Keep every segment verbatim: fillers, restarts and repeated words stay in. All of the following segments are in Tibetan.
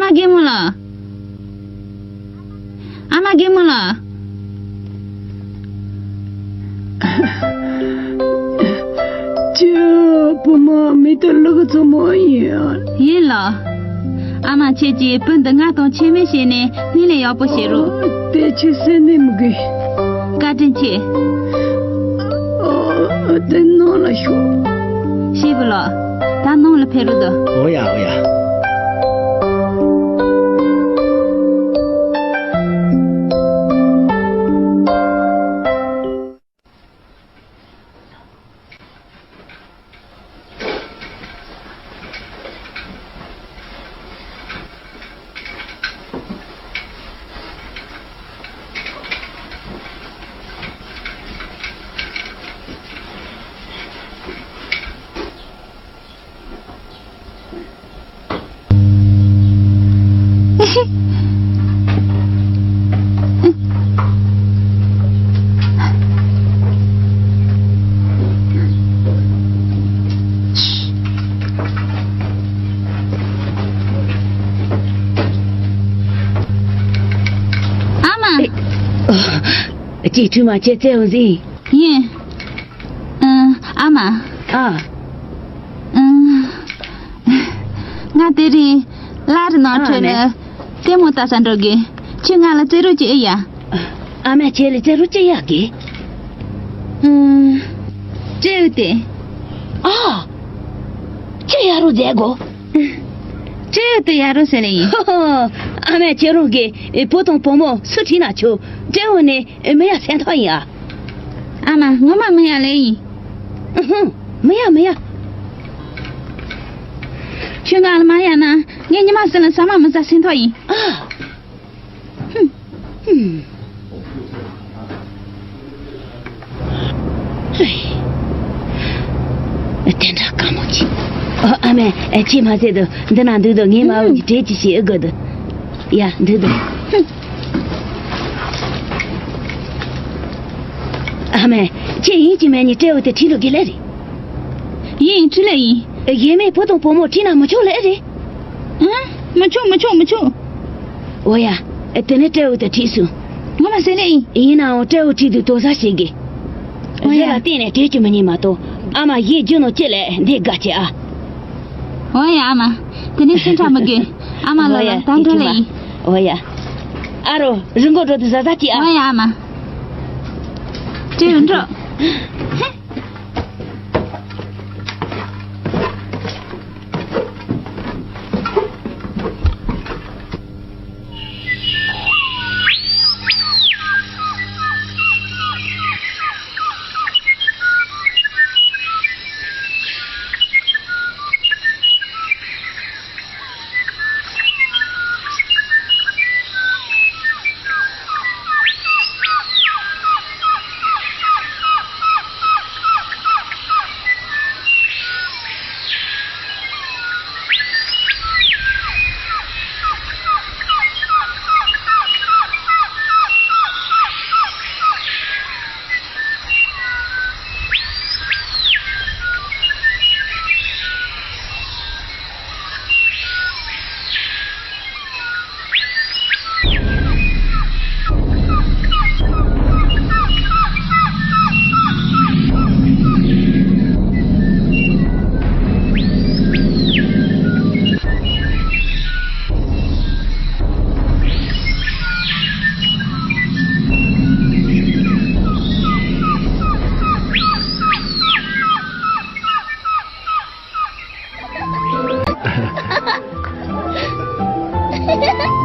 རྒན་མོ་ལགས། ཨ་མ་རྒན་མོ་ལགས། ཅི། བུ་མོ་མི་དེ་ལུག་གི་མཚོ་མོ་ཡིན། ཡིན་ལགས། ཨ་མ་ཁྱེད་ཀྱིས་བུ་འདི་ང་དང་ཁྱད་མེད་བྱས་ནས་སྣེ་ལེན་ཡག་པོ་བྱེད་རོགས། དེ་ཆི་སེ་ནི་མི་དགོས། བཀའ་དྲིན་ཆེ། ཨོ། དེ་ནང་ལ་ཤོག་ཤེས་བུ་ལགས། ད་ནང་ལ་ཕེབས་རོགས་དང་། འོ་ཡ་འོ་ཡ། ཨ་མ། ཅིག་ཁྲུས་མ་བྱས་བཙལ་འོང་ཟིན། ཡིན། ཨ། ཨ་མ། ཨ། ཨ། ང་དེ་རིང་གླ་རི་ནང་ཨ་ཁྲོད་ནས་ལྟད་མོ་ལྟ་ས་འགྲོ་གི། ཁྱོད་ང་ལ་རྩེད་རོགས་ཅིག་ཨེ་ཡ། ཨ་མས་ཁྱེད་ལ་རྩེད་རོགས་ཅི་ཡག་གི། ཨུམ། སྤྲེའུ་དེ། ཨ། ཁྱེད་ཡ་རོ་མཛད་གོ། སྤྲེའུ་དེ་ཡ་རོ་ཟེར་ལེ་ཡིན། ཧོ་ཧོ། ཨ་མས་ཁྱེད་རང་གི་བུ་དང་བུ་མོ་སུ་ཁྲིད་ན་ཆོག་སྤྲེའུ་ནི་མི་ཡ་སེམས་ཐག་ཡིན་ཨ། ཨ་མ་ངོ་མ་མི་ཡ་ལེ་ཡིན། ཨུ་ཧུ། མི་ཡ་མི་ཡ། ཁྱོད་ང་ལ་མ་ཡ་ན་ངས་ཉི་མ་གསུམ་ལ་ཟ་མ་མི་ཟ་སེམས་ཐག་ཡིན། ཨ། ཧུམ། ཧུམ། ཧེ། དེ་འདྲ་དཀའ་མོ་ཅིག་ཨ། ཨ་མས། ཨེ། ཅི་མ་ཟེར་དུ་འདི་ན་འདུག་དུ། ངའི་མ་བུ་གི་གྲས་ཅི་ཞིག་ཨེ་དགོས་དུ། ཡ་འདུག་དུ། ཧུམ། ཨ་མས། ཁྱེད་ཡིན་གཅིག་མིན་གཉིས་སྤྲེའུ་དེ་ཁྲིད་འགྲོ་གི་ལེ་རེད། ཡིན། ཁྲིད་ལེ་ཡིན། གཞན་མའི་བུ་དང་བུ་མོ་ཁྲིད་ན་མི་ཆོག་ལེ་རེད། ཨང་། མི་ཆོག་མི་ཆོག་མི་ཆོག་འོ་ཡ། དེ་ནས་སྤྲེའུ་དེ་ཁྲིད་སོང་། ངོ་མ་ཟེར་ལེ་ཡིན། ཡིན་ནའང་སྤྲེའུ་ཁྲིད་དུས་དོགས་ཟ་བྱེད་གི། འོ་ཡ། རི་ལ་གཏན་ནས་བྲོས་རྒྱུ་མི་ཉན་མ་གཏོགས། ཨ་མ་གཞས་རྒྱུ་ནོ་ཅི་ལས་འདི་དགའ་ཆེ་ཨ། འོ་ཡ་ཨ་མ། དེ་ནས་སེམས་ཁྲལ་མི་དགོས། ཨ་མ་ལོ་ལ་ད་འགྲོ་ལེ་ཡིན། འོ་ཡ། ཨ་རོ། རི་མགོ་འགྲོ་དུས་གཟབ་གཟབ་གྱིས་ཨ། འོ་ཡ་ཨ་མ། སྤྲེའུ་འགྲོ།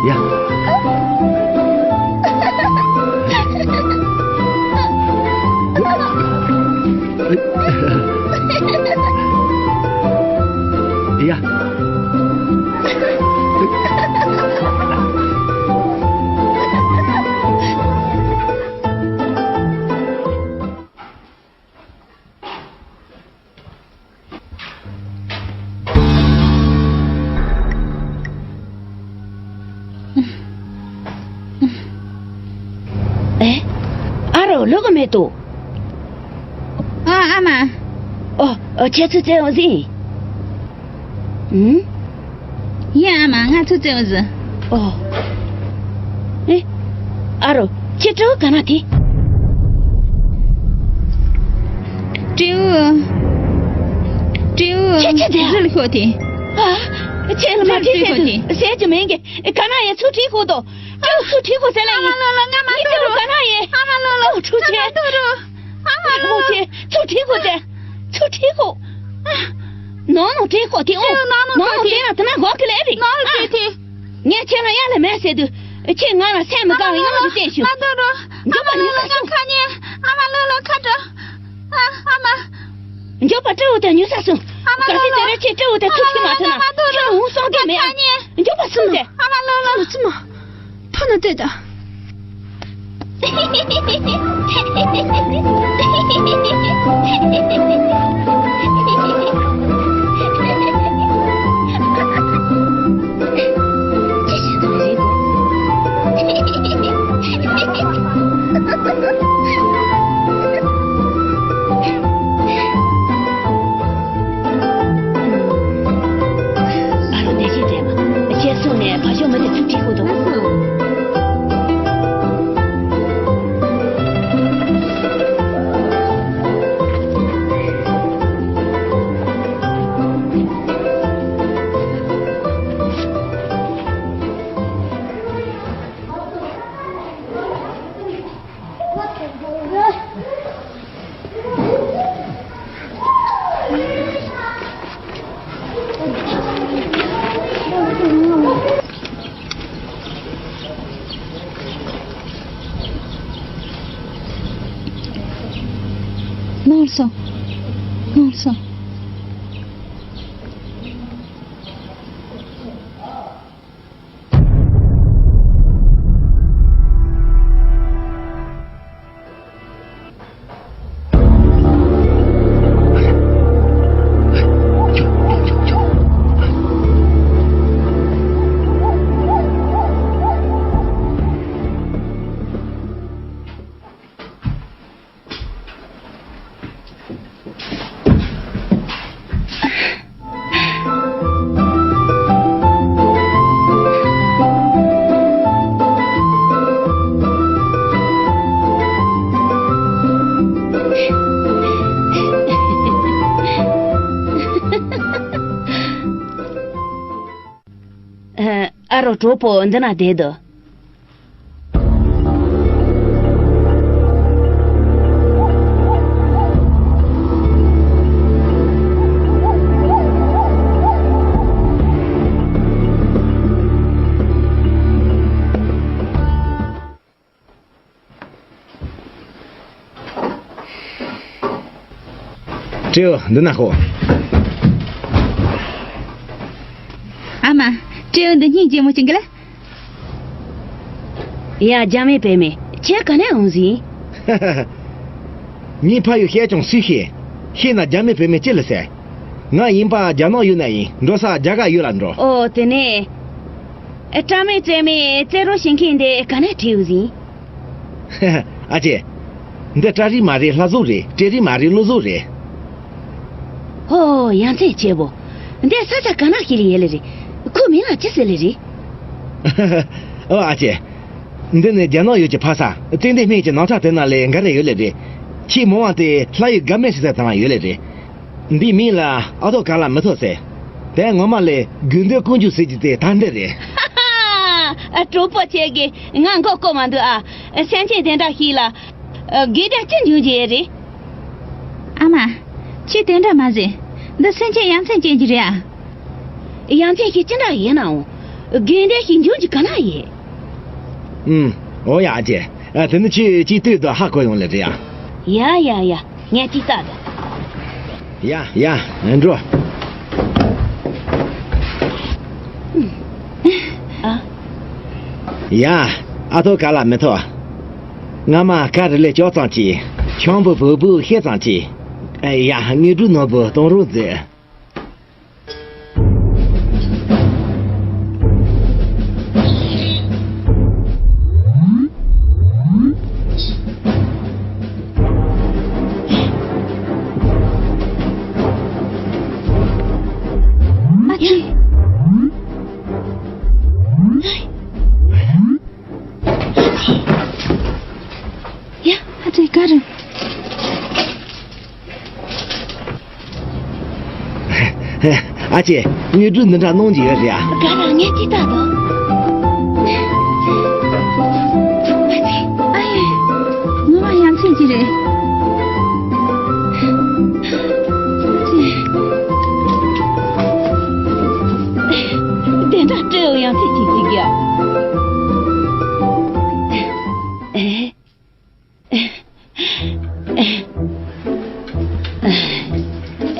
ཡ། ཡ། ཨེ། ཨ་རོ། ལོག་གི་མེད་དོ། ཨ། ཨ་མ། ཨོ། ཨོ། ཁྱེད་ཚོས་བཙལ་འོང་ཟིན། ཨུམ། ཡིན་ཨ་མ། ང་ཚོ་བཙལ་བ་ཟིན། ཨོ། ཨེ། ཨ་རོ། ཁྱེད་སྤྲེའུ་ག་ན་དེ། སྤྲེའུ། སྤྲེའུ། ཁྱེད་ཁྱེད་དེ། རི་ལ་ཤོག་དེ། ཨ། ཁྱེད་ལ་མ་རི་ལ་ཁྲིད་ཤོག་ཟེར་དེ། དུས་ཟེར་གྱི་མིན་གྱི། ག་ན་ཡེ་ཚུར་ཁྲིད་ཤོག་དོ། སྤྲེའུ་ཚུར་ཁྲིད་ཤོག་ཟེར་ལ་ཡིན། ཨ་མ་ལོ་ལོ། ང་མ་ཡིན་ཐུག་རོ། ག་ན་ཡེ། ཨ་མ་ལོ་ལོ། ཨོ་ཁྲུ་ཆེ། ང་མ་ཐུག་རོ། ཨ་མ་ལོ་ལོ། ཁྲུ་ཆེ། ཚུར་ཁྲིད་ཤོག་དེ། ཚུར་ཁྲིད་ཤོག་ནང་ནང་བྲིས་ཁོ་དེ་འོ། ནང་ནང་བྲིས་ན་དེ་ན་གོ་གི་ལེ་རེད། ནང་ལ་བྲིས་ཏེ། ངས་ཁྱེད་ལ་ཡ་ལ་མེད་ཟེར་དུས། ཁྱེད་ང་ལ་སེམས་མི་དགའ་བའི་ངང་དུ་བལྟས་ཤོག་ང་ཐུག་རོ། མགྱོགས་པ་ཉུང་ས་སོང་། ཁ་ཉེ། ཨ་མ་ལོ་ལོ་ཁ་དྲོ། ཨ་ཨ་མ། མགྱོགས་པ་སྤྲེའུ་དེ་ཉུང་ས་སོང་། ཨ་མ་ལོ་ལོ། གལ་སྲིད་དེ་རིང་ཁྱེད་སྤྲེའུ་དེ་ཐུག་ཐུབ་མ་ཐུབ་ན་ཁྱེད་ལ་འུ་སོང་གི་མེད་ཨ། མགྱོགས་པ་སོང་སྟེ། ཨ་མ་ལོ་ལོ། ཙི་མ། ཕ་ན་ལྟོས་དང་། ཨ་རོ་ནས་ཤེས་བྱས་མ། ཁྱེད་སོང་ནས་བ་ཤོ་མི་དེ་ཚུར་ཁྲིད་ཁུག་དང་། ནོར་སོང་། ནོར་སོང་། ཨ་རོ། གྲོགས་པོ་འདི་ན་བསྡད་དོ། སྤྲེའུ་འདི་ན་ཤོག་ཨ་མ། སྤྲེའུ་འདི་སྙིང་རྗེ་མོ་ཅིག་གི་ལ། ཡ། རྒྱ་མེད་བུད་མེད། ཁྱེད་ག་ནས་འོང་ཟིན། ངའི་ཕ་ཡུལ་བཤད་ཀྱང་སུས་ཤེས། ཤེས་ན་རྒྱ་མེད་བུད་མེད་ཅི་ལ་ཟེར། ང་ཡིན་པ་རྒྱ་ནག་ཡུལ་ན་ཡིན། འགྲོ་ས་རྒྱ་གར་ཡུལ་ལ་འགྲོ། ཨོ་དེ་ནས། ཨ། བཀྲ་མེད་རྩེ་མེད་རྩེ་རོགས་བྱེད་མཁན་དེ་ག་ནས་ཁྲིད་ཡོང་ཟིན། ཨ་ཅེ། འདི་བཀྲ་རིས་མ་རེད། ལྷ་གཟུགས་རེད། སྤྲེལ་རིས་མ་རེད། ཀླུ་གཟུགས་རེད། ཧོ། ཡ་མཚན་ཆེ་བོ། འདི་ས་ཆ་ག་ན་ཤི་ལི་ཡེ་ལེ་རེད། ཁོའི་མིང་ལ་ཅི་ཟེར་ལེ་རེད། ཨོ་ཨ་ཅེ། འདི་ནི་རྒྱ་ནག་ཡུལ་གྱི་ཕ་ས་ཙན་དན་སྨད་ཀྱི་ནགས་ཚལ་དེ་ན་ལས་འགའ་རེ་ཡོད་ལེ་རེད། ཆེས་མང་བ་དེ་ལྷ་ཡུལ་དགའ་མེད་ཟེར་ས་དེ་ན་ཡོད་ལེ་རེད། འདིའི་མིང་ལ་ཨ་ཐོ་ག་ལ་མི་ཐོ་ཟེར། དེ་ངོ་མ་ལས་དགེ་འདུན་དཀོན་མཆོག་ཟེར་གྱི་དེ་ད་འདི་རེད། ཨ། གྲོགས་པོ་ཁྱེད་ཀྱིས་ང་མགོ་སྐོར་མ་འདུག་ཨ། སེམས་ཅན་དེ་འདྲ་ཞིག་ལ། ཨ། དགེ་སྡིག་ཅི་འབྱུང་གི་རེད། ཨ་མ། ཁྱེད་དེ་འདྲ་མ་ཟེར། འདི་སེམས་ཅན་ཡ་མཚན་ཅན་གྱི་རེད་ཨ། ཡ་མཚན་ཞིག་ཅི་འདྲ་ཡིན་ནའང་། དགེ་སྡིག་ཞིག་འབྱུང་གི་ག་ན་ཡིན། ཨུམ། འོ་ཡ་ཨ་ཅེ། ཨ། དེ་ནི་ཁྱེད་ཅིག་ལྟོས་དང་ཧ་གོ་ཡོང་ལེ་རེད་ཨ། ཡ་ཡ་ཡ། ངས་ཅིག་ལྟ་དང་། ཡ་ཡ། འགྲོ། ཨ། ཡ། ཨ་ཐོ་ག་ལ་མི་ཐོ། ང་མ་ཀ་རི་ལེ་ཅོག་ཙམ་གྱིས། ཆང་བུ་བུ་བུ་ཤེས་ཙམ་གྱིས། ཨ། ཡ། ངའི་སྦྲུལ་ནོར་བུ་གཏོང་རོགས་མཛད། ཨ་ཙི། ཨ་ཅེ། དངུལ་སྒྲུག་འདི་འདྲ་གནང་རྒྱུ་ཡོད་རེད་ཨ། ག་རང་ངས་ཅི་ལྟ་དང་། ཨ་ཡེ། ངོ་མ་ཡ་མཚན་ཅི་རེད། དེ་འདྲ་སྤྲེའུ་ཡང་ཚིག་ཅིག་ཅིག་ཡ། ཨེ།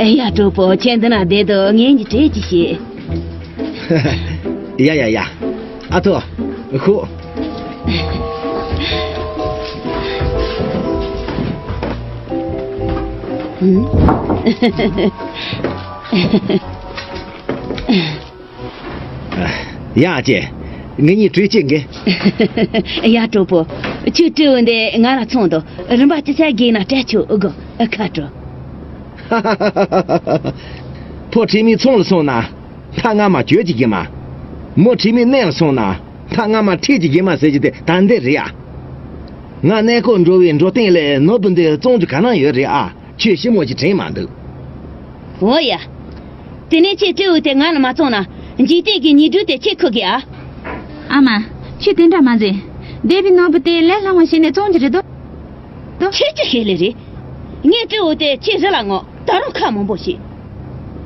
ཨེ། ཡ། གྲོགས་པོ། ཁྱེད་འདི་ན་བསྡད་དོ། ངས་ཀྱི་གྲས་ཅིག་བྱེད། ཡ་ཡ་ཡ། ཨ་ཐོ། ཤོག། ཡ། ཨ་ཅེ། ངེད་གཉིས་གྲོས་བྱེད་དགོས། ཡ། གྲོགས་པོ། ཁྱོས་སྤྲེའུ་འདི་ང་ལ་འཚོང་དང་། རིན་པ་ཅི་ཚད་དགོས་ན་སྤྲད་ཆོག་གོ། ཁ་དྲོ། ཕོ་ཁྲེལ་མའི་ཚོང་ལ་སོང་ན། ད་ང་མ་གྱོད་ཀྱི་གི་མ། མོ་ཁྲེལ་མའི་གནས་ལ་སོང་ན། ད་ང་མ་ཁྲེལ་གྱི་གི་མ་ཟེར་གྱི་དེ་ད་འདི་རེད་ཡ། ང་གནས་སྐོར་འགྲོ་བའི་འགྲོ་སྟངས་ལས་ནོར་བུ་འདི་བཙོང་རྒྱུ་ག་ན་ཡོད་རེད་ཨ། ཁྱོད་ཞི་མོ་ཅིག་དྲན་མ་འདུག། འོ་ཡ། དེ་ནས་ཁྱེད་སྤྲེའུ་དེ་ང་ལ་མ་བཙོང་ན། འཇིག་རྟེན་གྱི་ཉེ་དུས་དེ་ཁྱེད་ཁུར་གི་ཨ། ཨ་མ། ཁྱོད་དེ་འདྲ་མ་ཟེར། སྡེ་བའི་ནོར་བུ་དེ་ལས་སླ་བོ་བྱས་ནས་བཙོང་རྒྱུ་རེད་དོ། དོ། ཁྱེད་ཀྱི་ཤེས་ལེ་རེད། ངའི་སྤྲེའུ་དེ་ཁྱེད་རི་ལ་ངོ་ད་རུང་ཁ་མང་པོ་ཞིག།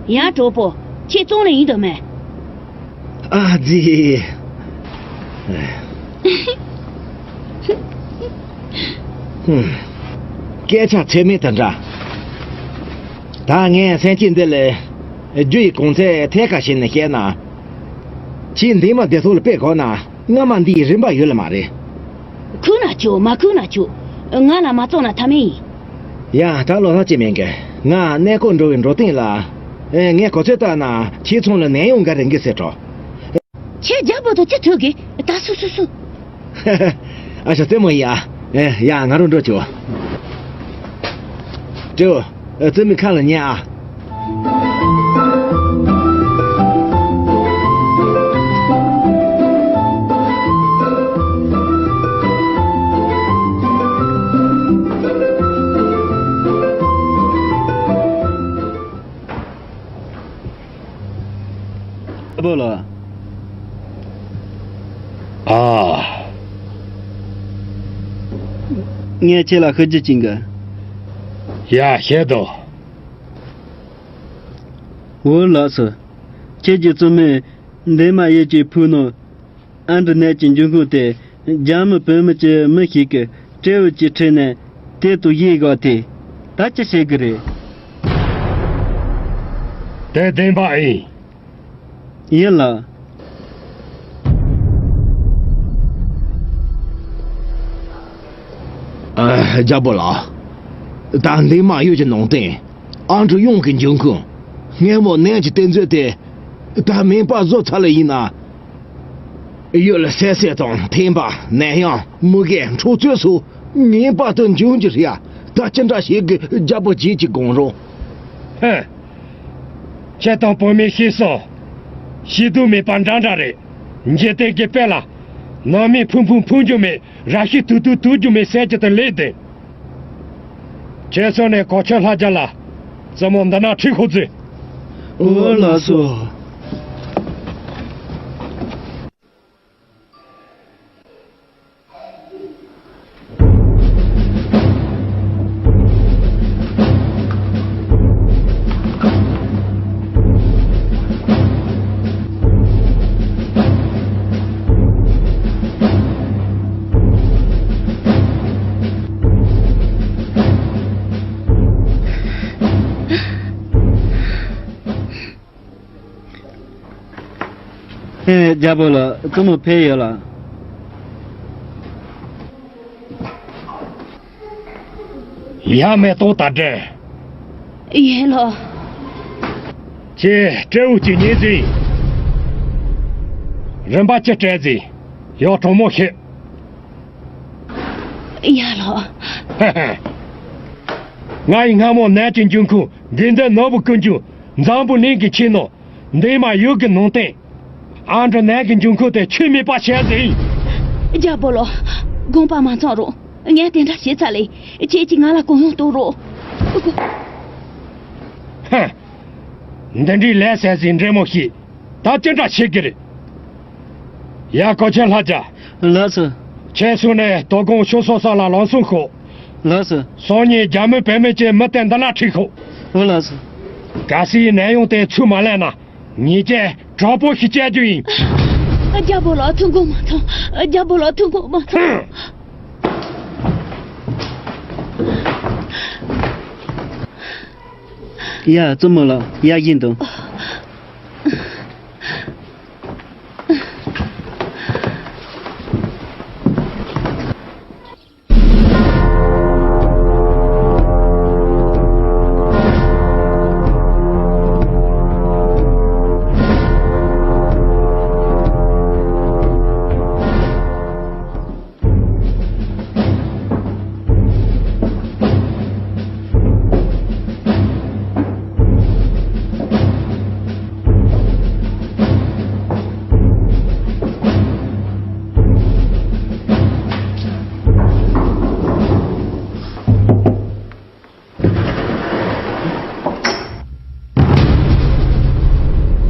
ཡང་གྲོགས་པོ། ཁྱེད་བཙོང་ལེ་ཡིན་དོ་མེད། ཨ་ཙི། ཧུམ། སྐད་ཆ་ཚད་མེད་དེ་འདྲ། ད་ངས་སེམས་ཅན་འདི་ལ་རྒྱུ་ཡི་གོང་ཚད་ཐད་ཀ་བྱས་ནས་བཤད་ན། ཁྱེད་འདི་མ་བདེ་ཐོག་ལ་སྤེལ་དགོས་ན་སྔ་མ་འདིའི་རིན་པ་ཡོད་ལ་མ་རེད། ཁུར་ན་ཆོག། མ་ཁུར་ན་ཆོག། ང་ལ་མ་བཙོང་ན་ཐབས་མེད་ཡིན། ཡ། ད་ལོ་ལྷག་ཅི་མེད་གི། ང་གནས་སྐོར་འགྲོ་བའི་འགྲོ་སྟངས་ལ། ཨེ། ངས་གོ་ཚོད་བལྟས་ན་ཁྱེད་ཚོང་ལ་ནད་གཡོག་འགའ་རེ་འགི་ཟེར་འགྲོ། ཁྱེད་རྒྱལ་པོ་དང་ཅི་ཐུག་གི། ད་སུ་སུ་སུ། ཨ་ཤ་རྩེད་མོ་ཡ། ཨེ། ཡ། ང་རང་འགྲོ་ཆོག། སྤྲེའུ། རྩེད་མོའི་ཁ་ལ་ཉན་ཨ། བོ་ལ། ཨ། ངས་ཁྱེད་ལ་ཤོད་རྒྱུ་ཅིག་གི། ཡ། བཤད་དོ། འོ་ལགས་སོ། ཁྱེད་ཀྱི་བཙུན་མོས་འདན་མ་ཡུལ་གྱི་ཕུག་ནང་ཨ་འབྲུ་ནད་ཀྱི་འབྱུང་ཁུངས་དེ་རྒྱ་མི་བོད་མི་གྱི་མི་ཞིག་གིས་སྤྲེའུ་གཅིག་ཁྲིད་ནས་དེ་དུ་བཞེས་བཞག་སྟེ། ད་ཅི་བྱེད་དགོས་རེད། དེ་བདེན་པ་ཡིན། ཡིན་ལགས། ཨ། རྒྱལ་པོ་ལགས། ད་འདན་མ་ཡུལ་གྱི་ནང་བསྟན་ཨ་འབྲུ་གཡོག་གི་འབྱུང་ཁུངས་སྔོན་མོ་ནད་ཀྱི་གཏེར་མཛོད་དེ་ད་མེ་འབར་བཟོ་ཚར་ལེ་ཡིན་ན། ཡུལ་ལ་བསད་བསད་དང་འཐེན་པ། ནད་ཡམས། མུ་གེ། འཁྲུག་རྩོད་སོགས་ངེས་པར་དུ་འབྱུང་རྒྱུ་རེད་ཡ། ད་ཅི་འདྲ་བྱེད་དགོས། རྒྱལ་པོ་ཁྱེད་ཀྱིས་དགོངས་རོགས། ཧེ། ཁྱེད་དང་བུད་མེད་ཤེས་སོང་། ཤེས་སྡུག་མེད་པ་འདྲ་འདྲ་རེད། འཇིག་རྟེན་གྱི་དཔལ་ལ། ནང་མི་ཕུང་ཕུང་ཕུང་རྒྱུ་མེད། ར་ཤི་དུག་དུག་དུག་རྒྱུ་མེད་ཟེར་གྱི་དེ་ལས་བདེན། ཁྱེད་ཚོ་ནས་གོ་ཆོད་ལྷ་རྒྱལ་ལ་བཙུན་མོ་འདི་ན་ཁྲིད་ཤོག་ཟེར། འོ་ལགས་སོ། ཨེ། རྒྱལ་པོ་ལགས། བཙུན་མོ་ཕེབས་ཡོད་ལགས། ཡ། མེ་ཏོག་ད་དྲན། ཡིན་ལགས། ཁྱེད་སྤྲེའུ་གཅིག་ཉིན་ཟིན། རིན་པ་ཅི་སྤྲད་ཟིན། ཡག་གྲོགས་མོ་ཤེས། ཡ་ལགས། ང་ཡི་སྔ་མོ་ནད་ཀྱི་འབྱུང་ཁུངས་དགེ་འདུན་ནོར་བུ་ཀུན་འབྱུང་འཛམ་བུ་གླིང་གི་ཆེས་ནོར་འདན་མ་ཡུལ་གྱི་ནང་བསྟན་ཨ་འབྲུ་ནད་ཀྱི་འབྱུང་ཁུངས་དེ་ཆོས་མེད་པ་བྱས་ཟིན། རྒྱལ་པོ་ལགས། དགོངས་པ་མ་ཚོམ་རོགས། ངས་དེ་འདྲ་བྱས་ཚར་ལེ། ཁྱེད་ཀྱིས་ང་ལ་གུ་ཡངས་གཏོང་རོགས། ཧ། འདི་འདྲའི་ལས་ཟད་ཟིན་འདྲེ་མོ་ཞིག་ད་ཅི་འདྲ་བྱེད་ཀྱི་རེད། ཡ། ཀོ་ཆེན་ལྷ་རྒྱལ། ལགས་སོ། ཁྱེད་ཚོ་ནས་དོ་དགོང་ཕྱོགས་སོ་སོ་ལ་ལམ་སང་ཤོག་ལགས་སོ། སང་ཉིན་རྒྱ་མི་བུད་མེད་ཀྱི་མི་དེ་འདི་ལ་ཁྲིད་ཤོག་འོ་ལགས་སོ། གལ་སྲིད་ནད་ཡམས་དེ་ཚུར་མ་ལེན་ན། ངེད་ཀྱིས་དྲག་པོ་ཞིག་བྱེད་རྒྱུ་ཡིན། རྒྱལ་པོ་ལགས་ཐུགས་དགོངས་མ་ཚོམས། རྒྱལ་པོ་ལགས་ཐུགས་དགོངས་མ་ཚོམས། ཡ། བཙུན་མོ་ལགས། ཡར་བཞེངས་དང་།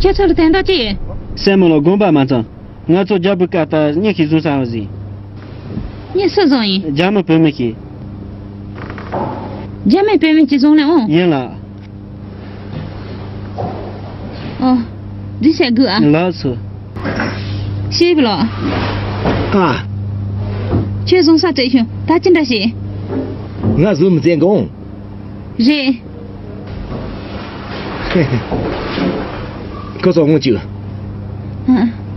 ཁྱེད་ཚོ་ལ་དོན་དག་ཅི་ཡོད། སྲས་མོ་ལགས། དགོངས་པ་མ་ཚོམས། ང་ཚོ་རྒྱལ་པོའི་བཀའ་ལྟར་མྱི་ཞིག་བཟུང་ཚར་བ་ཟིན། མྱི་སུ་བཟུང་ཡིན། རྒྱ་མི་བུད་མེད་ཞིག་རྒྱ་མི་བུད་མེད་ཀྱིས་བཟུང་ནས་འོང་། ཡིན་ལགས། ཨོ། འདི་བྱས་དགོས་ཨ། ལགས་སོ། ཤེས་པ་ལགས། ཨ། ཁྱོད་བཟུང་ས་བྲལ་བྱུང་། ད་ཅི་འདྲ་བྱེད། ང་བཟུང་མི་བཙན་གོང་། རེད། ཁོ་ཚོ་འོང་བཅུག་ཨ།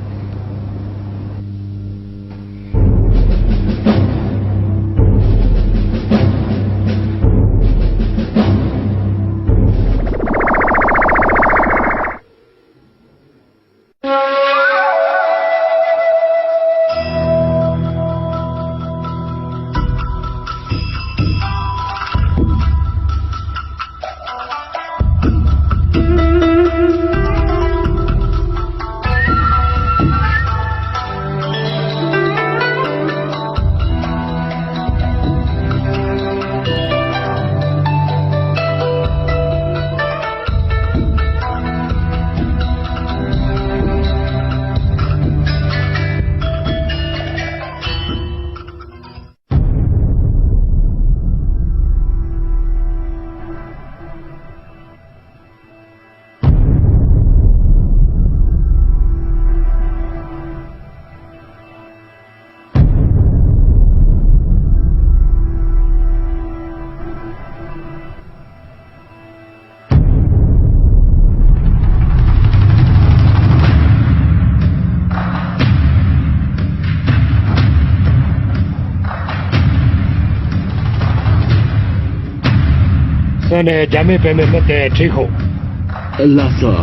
སོང་ནས་རྒྱ་མི་བུད་མེད་མི་དེ་ཁྲིད་ཤོག་ལགས་སོ།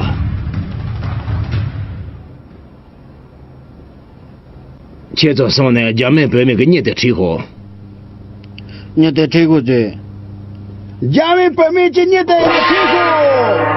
ཁྱེད་ཚོ་སོང་ནས་རྒྱ་མི་བུད་མེད་ཀྱི་མྱི་དེ་ཁྲིད་ཤོག་མྱི་དེ་ཁྲིད་དགོས་ཚེ། རྒྱ་མི་བུད་མེད་ཀྱི་མྱི་དེ་ཁྲིད་ཤོག